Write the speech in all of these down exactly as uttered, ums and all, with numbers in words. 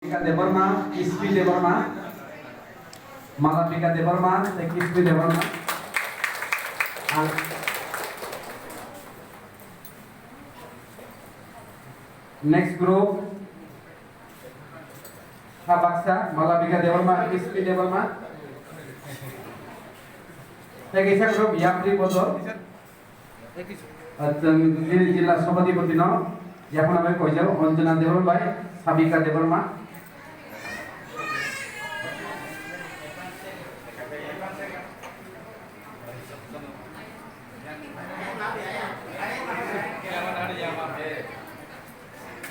Malabika Debbarma, Kispi Debbarma, Malabika Debbarma, tei Kispi Debbarma. Ang next group, ha baksa, Malabika Debbarma, Kispi Debbarma. Tei kaisa group, Yapri Bodol. Chwng jila sabhapati no yaphana bai koijak Anjana Debbarma bai Sabika Debbarma.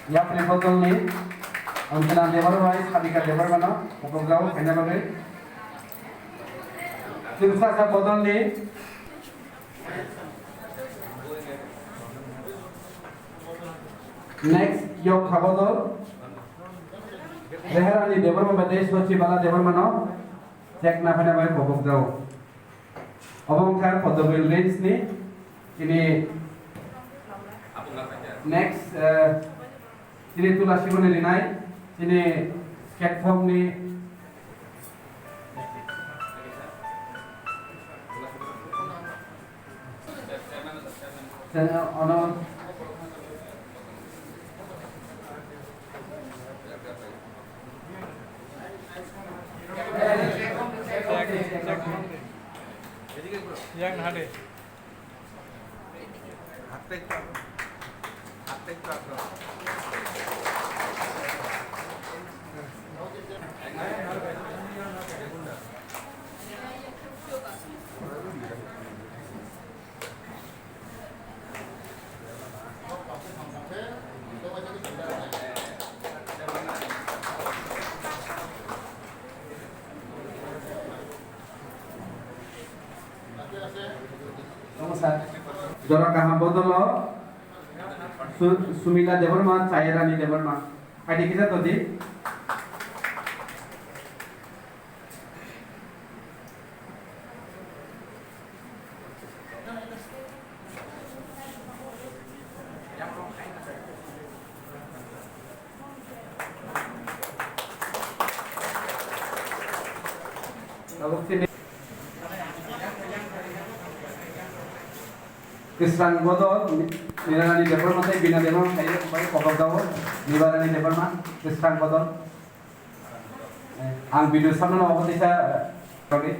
Yapri Bodolni Anjana Debbarma bai Sabika Debbarmano Kokborok khaina bagwi. Chwngsacha Bodolni next Yokha Bodol Reharani Debbarma bai tei Sochibala Debbarmano chekna phaina bai Kokborok. Obo wngkha Kotobil Range ni chini next, eh, chini Tula Siboni rinai chini skate form ni chini ono Yang hade. Jora kaham bodolo Su-, Sumila Debbarma, Chayarani Debbarma. Phaidi kisa todi. Tabuk chini Kristan Bodol, Nirani Debbarma tei Bina Debbarma khayo bai Kokborok dao, Nibarani Debbarma, Kristan Bodol. Ang video samno obo teisa, eh, sorry.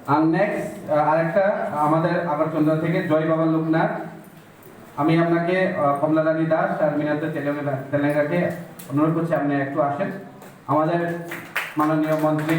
Ang next, eh, arekta amader Agarchandra theke Joy Baba Loknath. আমি আপনাকে, আহ, কমলা রানী দাস আর মীনান্ত তেলেঙ্গা-, তেলেঙ্গাকে অনুরোধ করছি, আপনি একটু আসেন। আমাদের মাননীয় মন্ত্রী